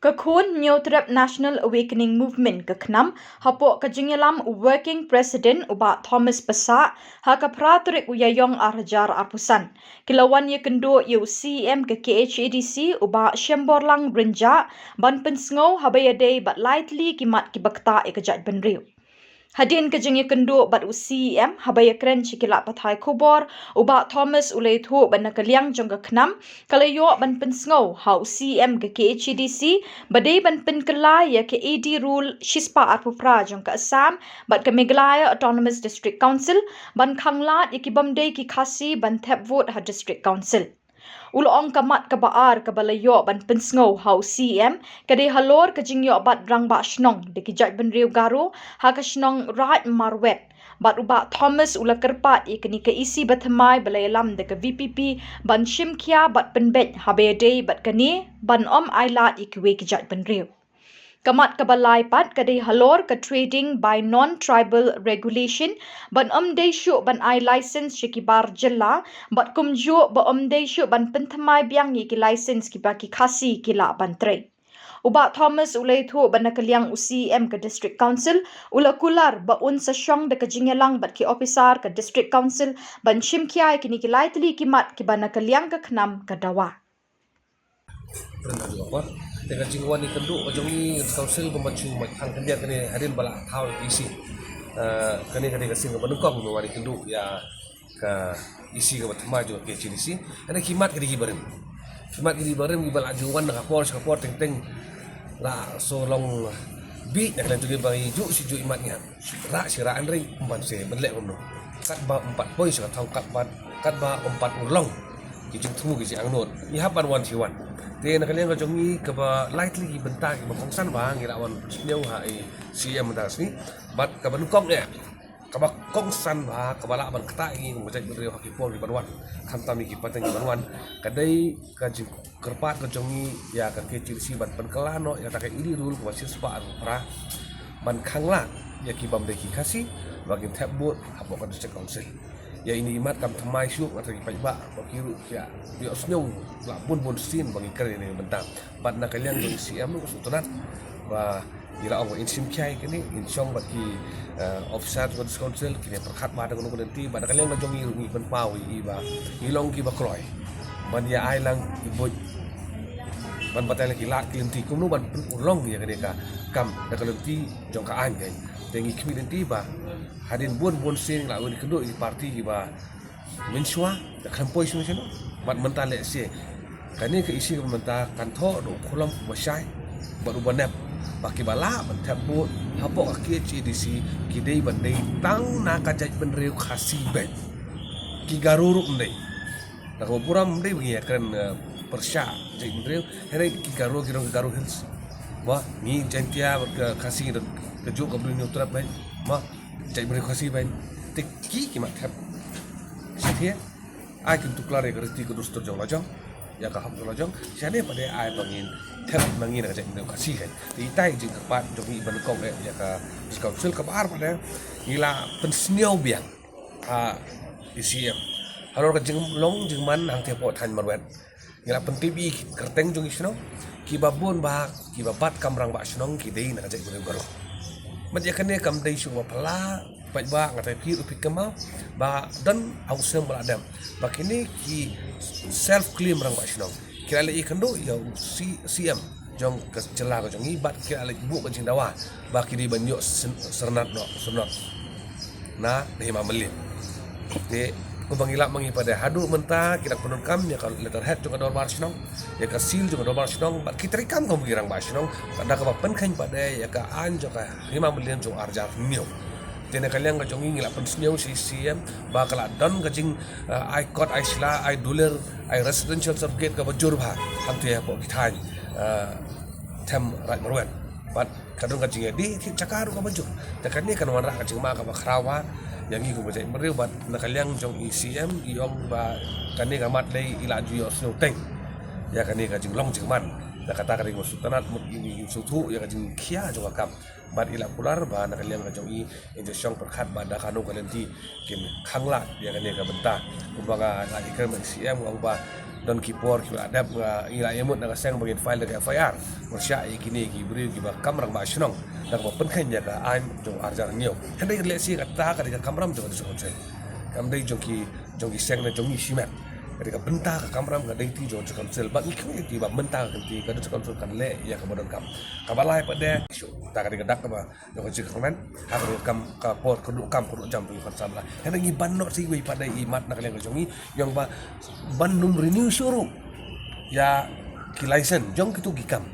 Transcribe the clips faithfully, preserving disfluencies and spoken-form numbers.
Ka khun Hynñiewtrep National Awakening Movement ka KHNAM, hapoh ka jingïalam u Working President u Bah Thomas Passah, ha ka phra tarik u Ïaïong ar hajar arphew san, ki la wan ïakynduh ïa u CEM ka KHADC u Bah Shemborlang Rynjah ban pynsngew haba ïadei bad lai tylli ki mat kiba ktah ïa ka jaitbynriew. Hadien ka jingïakynduh bad u CEM, haba ïakren sha ki lad pathai khubor, u Bah Thomas u la ïathuh ba na ka liang jong ka KHNAM ka la ïoh ban pynsngew ha u CEM ka KHADC ba dei ban pynkylla ïa ka AD Rule shispah arphew phra jong ka Assam bad ka Meghalaya Autonomous District Council ban khanglad ïa ki bym dei ki Khasi ban thep vote ha District Council. U la ong ka mat kaba ar kaba la ïoh ban pynsngew ha u CEM ka dei halor ka jingïoh bat rangbah shnong da ki jaitbynriew Garo ha ka shnong Raid Marwet. Bad u Bah Thomas u la kyrpad ïa kane ka EC bathymmai ba la ïalam da ka VPP ban shim khia bad pynbeit haba ïadei bad kane ban ym ailad ïa kiwei ki jaitbynriew. Ka mat kaba lai pat ka dei halor ka Trading by Non-Tribal Regulation ban ym dei shuh ban ai license sha ki bar jylla, bad kumjuh ba ym dei shuh ban pynthymmai biang ïa ki license kiba ki Khasi ki lah ban trei. U Bah Thomas u la ïathuh ba na ka liang u CEM ka District Council u la kular ba un sa shong da ka jingïalang bad ki ophisar ka District Council ban shim khia ïa kine ki lai tylli ki mat kiba na ka liang ka KHNAM ka dawa. Prin ha ju ka por. Te ka jingwan ïakynduh ka jong ngi ka council kumba shu mait hangta ïa kane hadien ba la thaw ïa ka EC. Eh, kane ka dei ka sien kaba nyngkong ba wan ïakynduh ïa ka EC kaba thymmai jong ka KHADC. Kane ki mat ka dei kiba rim. Ki mat ka dei kiba rim kiba la ju wan na ka por sha ka por teng teng. La shu long bih na ka liang jong ngi ba ngi juh shi juh i mat ngi hap. Rah shi rah hynrei ym ban se ban leh kumno. Katba ym pat poi sha ka thong, katba, katba ym pat urlong ki jingthmu ki jingangnud, ngi hap ban wan shi wan. Te na ka liang ka jong ngi kaba lai tylli ki bynta kiba kongsan ba ngi lah wan pynsngew ha i CEM mynta ka sngi. Bad kaba nyngkong eh, kaba kongsan ba kaba lah ban ktah ïa ngi kum ka jaitbynriew ha ki por kiban wan, khamtam ïa ki pateng kiban wan, ka dei ka jing kyrpad ka jong ngi ïa ka KHADC ban pynkylla noh ïa kata ka AD Rule kaba shispah arphew phra ban khanglad ïa ki bym dei ki Khasi ba kin thep vote hapoh ka District Council. Ïa ine i mat kam thymmai shuh, nga tharai ki paidbah ba ki ruh ki ïohsngew la bun bun sien ba ngi kren ïa kane ka bynta. Bad na ka liang jong i CEM ruh ka sngewtynnat ba ngi la ong ba in shim khia ïa kane, in shong bad ki, eh, officer jong ka District Council, kine pyrkhat bad da kano kano ka lynti, bad na ka liang ka jong ngi ruh ngi pynpaw ïa i ba ngi long kiba kloi ban ïa ai lang ki buit ban batai la ki lad ki lynti kumno ban pynurlong ïa kane ka kam da ka lynti jong ka aiñ. Te ngi khmih lynti ba hadien bun bun sien ngi la wan ïakynduh ïa ki party kiba mynshuwa da khlem poi shano shano. Bad mynta lehse kane ka EC kaba mynta kan thoh da u khulom uba shai bad uba nep ba kiba lah ban thep vote hapoh ka KHADC ki dei ban dei tang na ka jaitbynriew Khasi beit. Ki Garo ruh ym dei. Da kaba burom ym dei ba ngi ïakren, eh, pyrshah jaitbynriew. Hynrei ki Garo ki don ka Garo Hills. Ba ngi Jaiñtia bad ka Khasi don ka juh ka briew Hynñiewtrep beit. Ba jaitbynriew Khasi beit. Te ki ki mat thep. Shisha ai kin tuklar ïa ka riti ka dustur jong la jong, ïa ka hok jong la jong. Shane pat de ai ba ngin thep ma ngi na ka jaitbynriew Khasi kan. Te itai jingkyrpad jong ngi ban kong eh ïa ka District Council. Kaba ar pat de ngi la pynsngew biang ha i CEM halor ka jinglong jingman hangtei hapoh thaiñ Marwet. Ngi la pyntip ïa ki kyrteng jong ki shnong kiba bun ba kiba bat kam rangbah shnong ki dei na ka jaitbynriew Garo. Bad ïa kane kam dei shuh ba phylla, paidbah, nga tharai phi ruh phi kynmaw ba don ha u snem ba la dep ba kine ki self claim rangbah shnong ki la leit ïakynduh ïa u C-, CEM jong ka jylla ka jong ngi bad ki la leit buh ka jingdawa ba ki dei ban ïoh syn-, syrnat noh, syrnot na Hima Mylliem. Te kumba ngi lap ma ngi pat de haduh mynta ki dang pyndonkam ïa ka letterhead jong ka dorbar shnong, ïa ka seal jong ka dorbar shnong bad ki treikam kum ki rangbah shnong, bad da kaba pynkheiñ pat de ïa ka aiñ jong ka Hima Mylliem jong u ar hajar hynñiew. Te na ka liang ka jong ngi ngi la pynsngew sha i CEM ba ka la don ka jing, eh, ai kot, ai sla, ai dulir, ai residential certificate kaba jur bha hangtei hapoh ki thaiñ, eh, them Raid Marwet. Bad ka don ka jingïadei thied jaka ruh kaba jur. Te kane kan wanrah ka jingma kaba khraw bha ïa ngi kum ka jaitbynriew bad na ka liang jong i CEM i ong ba kane ka mat lei i la ju ïohsngew teng ïa kane ka jinglong jingman Da kata ka dei ka sngewtynnat mut ïa ka jingkhia jong ka kam. Bad i la kular ba na ka liang ka jong i, i jong pyrkhat ba da kano ka lynti kin khang lad ïa kane ka bynta. Kumba nga la ïakren bad i C M, nga ong ba don ki por ki la dep nga, i la ïamut na ka seng ba ngin file da ka F I R pyrshah ïa kine ki briew kiba kam rangbah shnong da kaba pynkheiñ ïa ka aiñ jong arhajar hynñiew. Hynrei lehse kata ka dei ka kamram jong ka District Council, kam dei jong ki, jong ki seng ne jong ngi shimet. Ka dei ka bynta ka kamram ka dei ti jong ka District Council. Bad ngi khmih ti ba mynta ka kynti ka District Council kan leh ïa kaba donkam. Kaba lai pat de, shu ta ka dei ka dak kaba jong ka jingkyrmen ha ka rukom ka por ka duk kam ka duk jam tu kan samla. Hynrei ngi ban noh sa iwei pat de i mat na ka liang ka jong ngi, ïa ba ban nym renew shuh ruh ïa ki license jong kitu ki kam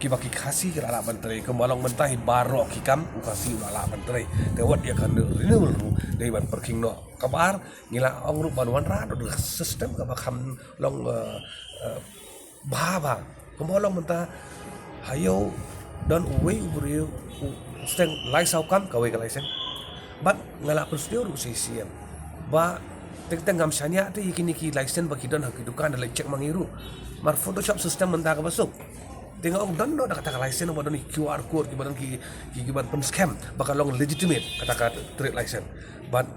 kiba ki Khasi ki la lah ban trei. Kumba long mynta hi baroh ki kam u Khasi u la lah ban trei. Te wat ïa ka renewal ruh dei ban pyrkhing noh. Kaba ar, ngi la ong ruh ban wanrah noh da ka system kaba kham long, eh, eh, bha bha. Kumba long mynta ha ïew don uwei u briew u sdang lai saw kam kawei ka license. Bad nga la pynsngew ruh sha i C M ba teng teng ngam shaniah te ïa kine ki license ba ki don ha ki dukan da leit check ma ngi ruh. Mar Photoshop system mynta kaba suk. Te nga ong don noh da kata ka license ba don ki Q R code kiba don ki, ki, kiban pynskhem ba ka long legitimate kata ka trade license. Bad,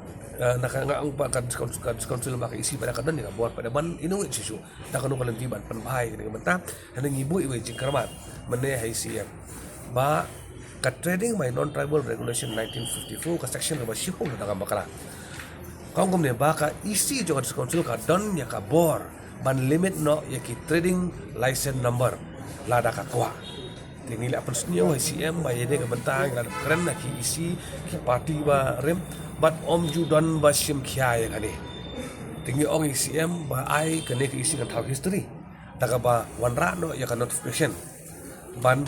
eh, na ka nga ong ba ka District Council, ka District Council ba ka E C ba da ka don ïa ka bor pat de ban innovate shisha. Da kano ka lynti ban pynbha ïa kane ka bynta. Hynrei ngi buh iwei i jingkyrmen mynne ha i C M ba ka Trading by Non-Tribal Regulation nineteen fifty-four ka section kaba shiphew da ka bakla ka ong kumne ba ka E C jong ka District Council ka don ïa ka bor ban limit noh ïa ki trading license number lada ka kwah. Te ngi la pynsngew ha i C M ba ïa kane ka bynta ngi la dep kren ha ki E C, ki party barim bad ym ju don ba shim khia ïa kane. Te ngi ong i C M ba ai kane ka E C kan thaw history da kaba wanrah noh ïa ka notification ban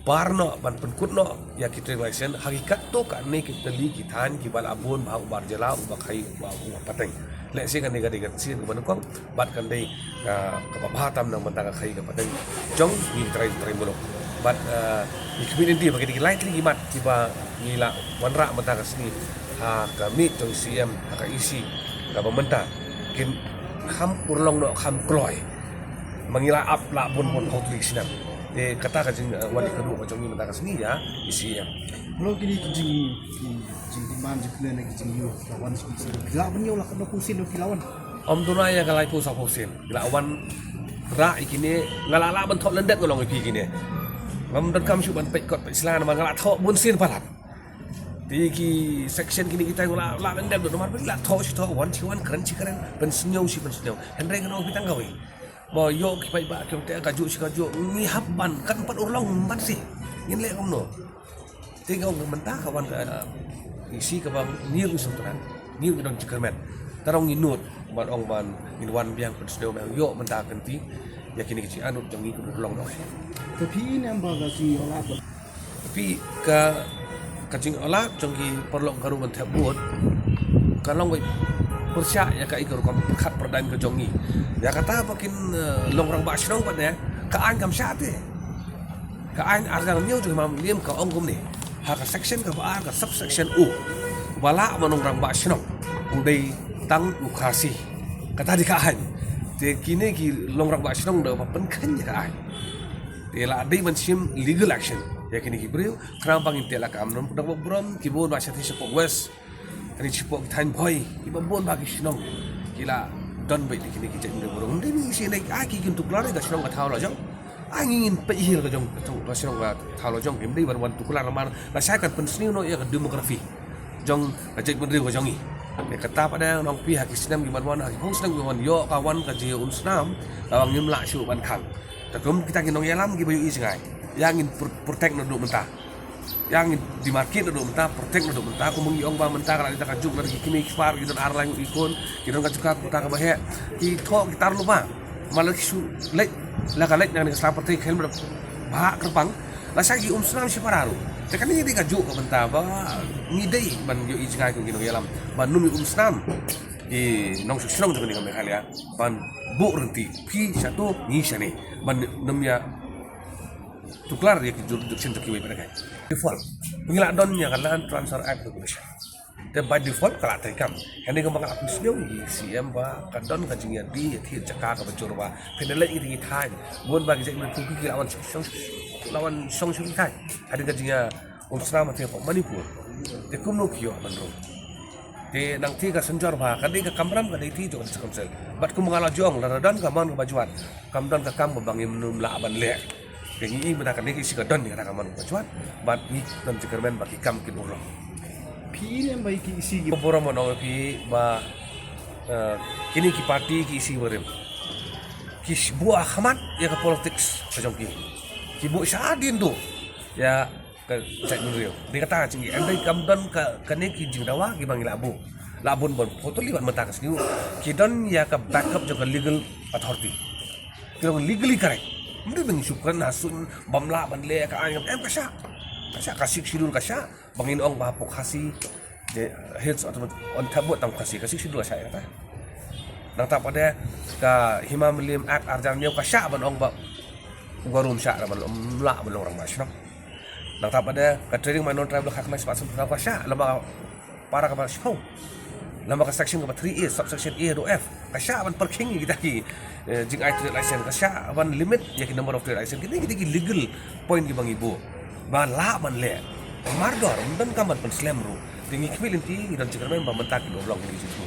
bar noh, ban pynkut noh ïa ki trading license ha ki katto katne ki tylli ki thaiñ kiba la bun bha, uba jylla, uba khaïi, uba, uba pateng. Lehse kane ka dei ka sien kaba nyngkong bad kan dei, ah, kaba bha tam na ka bynta ka khaïi ka pateng jong ngi ki trai, trai muluk. Bad, ah, ngi khmih lynti ba kine ki lai tylli ki mat kiba ngi la wanrah mynta ka sngi ha ka miet jong i C M ha ka E C kaba mynta kin kham urlong noh, kham kloi. Ma ngi la ap la bun bun phew tylli ki snem. Te kata ka jing, eh, wan ïakynduh ka jong ngi mynta ka sngi ïa i C M. Mano kine ki jing, ki jingdemand jingkylli ne ki jingïoh la wan sha phi? Ki la ban ïoh la katno phew sien ki la wan? Ym duna ïa ka laiphew saphew sien. Ki la wanrah ïa kine, nga la lah ban thoh lyndet nga long ïa phi kine. Ngam donkam shuh ban peit kot peit sla namar nga la thoh bun sien palat. Te ki section kine kita nga la, la lyndet namar phi la thoh shi thoh, wan shi wan, kren shi kren, pynsngew shi pynsngew. Hynrei nga ong phi tang kawei. Ba ïoh ki paidbah ki ong te kajuh shi kajuh, ngi hap ban, kan pat urlong ban shi. Ngin leh kumno? Te nga ong mynta ka wan ka, eh, i C kaba ngi ruh ngi sngewtynnat, ngi ruh ngi don jingkyrmen. Tang ngi nud ban ong ban ngin wan biang pynsngew biang ïoh mynta ka kynti ïa kine ki jingangnud jong ngi kin urlong noh. Te phi ne em ba ka jingïoh lad ba Phi ka, ka jingïoh lad jong ki paralok Garo ban thep vote ka long wei pyrshah ïa kaei ka rukom pyrkhat paradigm ka jong ngi. Ïa kata ba kin, eh, long rangbah shnong pat ne ka aiñ kam shah te. Ka aiñ arhajar hynñiew jong i Imam Mylliem ka ong kumne ha ka section kaba ar, ka subsection O, ba lah ban long rangbah shnong u dei tang u Khasi. Kata dei ka aiñ. Te kine ki long rangbah shnong da ba pynkheiñ ïa ka aiñ. Te la dei ban shim legal action ïa kine ki briew. Khnang ba ngin teh la ka kam rum da ba burom ki bun ba sha ti shapoh West, kane shapoh ki thaiñ Bhoi, kiba bun ba ki shnong ki la don beit ïa kine ki jaitbynriew burom. Dei ngi shi ne ai ki kin tuklar ïa ka shnong ka thaw la jong. Ai ngi ngin peit hi la ka jong ka shnong ka thaw la jong, kim dei ban wan tuklar namar lashai kan pynsniew noh ïa ka demography jong ka jaitbynriew ka jong ngi. Ïa kata pat de nong phi ha ki snem ki ban wan, ha ki phew snem ki ban wan, ïoh ka wan ka jingïaumsnam kaba ngim lah shuh ban khang. Te kum kita ki nongïalam kiba ïohi jngai, ïa ngin pr-, protect naduh mynta. Ïa ngin demarcate naduh mynta, protect naduh mynta. Kum ngi ong ba mynta ka la dei ka juk, la dei ki kmie ki kpa ki don ar lai ngut ki khun, ki don ka jaka kumta kaba heh, ki thoh ki tar lypa. Ma la ki shu leit, la ka leit na ka sla pyrthei khlem da bhah kyrpang, lashai ki um snam shi para ruh. Te kane dei ka juk ka bynta ba ngi dei ban ïohi jngai kum ki nongïalam ba nym ïa um snam ki nongshong shnong jong kane ka Meghalaya ban buh rynti, phi shato ngi shane, ban nym ïa tuklar ïa ki jurisdiction jong kiwei pat de. Default ngi la don ïa ka Land Transfer Act Regulation. Te by default ka la treikam. Hangne kumba nga la pynsngew ïa i C M ba ka don ka jingïadie ïa ki jaka kaba jur ba pynleit ïa ki thaiñ. Bun ba ki jait mynta ki la wan shong shong, la wan shong shong ki thaiñ. Hadien ka jingïa um snam te pok Manipur. Te kumno ki ïoh ban rung. Te nangta ka synjor ba ka dei ka kamram ka dei ti jong ka District Council. Bad kumba nga la jong, lada don ka mon kaba jwat, kam don ka kam ba ngim lah ban leh. Te ngi i mynta kane ka isi ka don ïa kata ka mon kaba jwat. Bad ngi don jingkyrmen ba ki kam kin urlong. Phi ne ba ki isi ki burom ban ong ïa phi ba, eh, kine ki party ki isi barim ki buh ha khmat ïa ka politics ka jong ki. Ki buh shadien duh ïa ka jaitbynriew. Dei kata ka jingïadei, kam don ka, kane ki jingdawa kiba ngi la buh. La bun bun photo li bad mynta ka sngi ki don ïa ka backup jong ka legal authority. Ki long legally correct. Ym dei ba ngi shu kren ha suiñ bym lah ban leh ka aiñ, em, ka shah. Ka shah, ka Sixth Schedule ka shah. Ba ngin ong ba hapoh Khasi, je, Hills Autonomous, on thabut tang Khasi, ka Sixth Schedule ka shah ïa kata. Nangta pat de ka Hima Mylliem Act ar hajar hynñiew ka shah ban ong ba u Garo um shah, ban, um lah ban long rangbah shnong. Nangta pat de ka trading minor tribal khaknai spah san ka shah lem bad ka para kaba shiphew. Lem bad ka section kaba three A, subsection A haduh F, ka shah ban pyrkhing ïa kita ki, eh, jingai trade license, ka shah ban limit ïa ki number of trade license. Kine, kine ki legal point kiba ngi buh ba lah ban leh. Mardor ym donkam ban pynslem ruh. Te ngi khmih lynti, ngi don jingkyrmen ba mynta kin urlong kine ki jingthmu.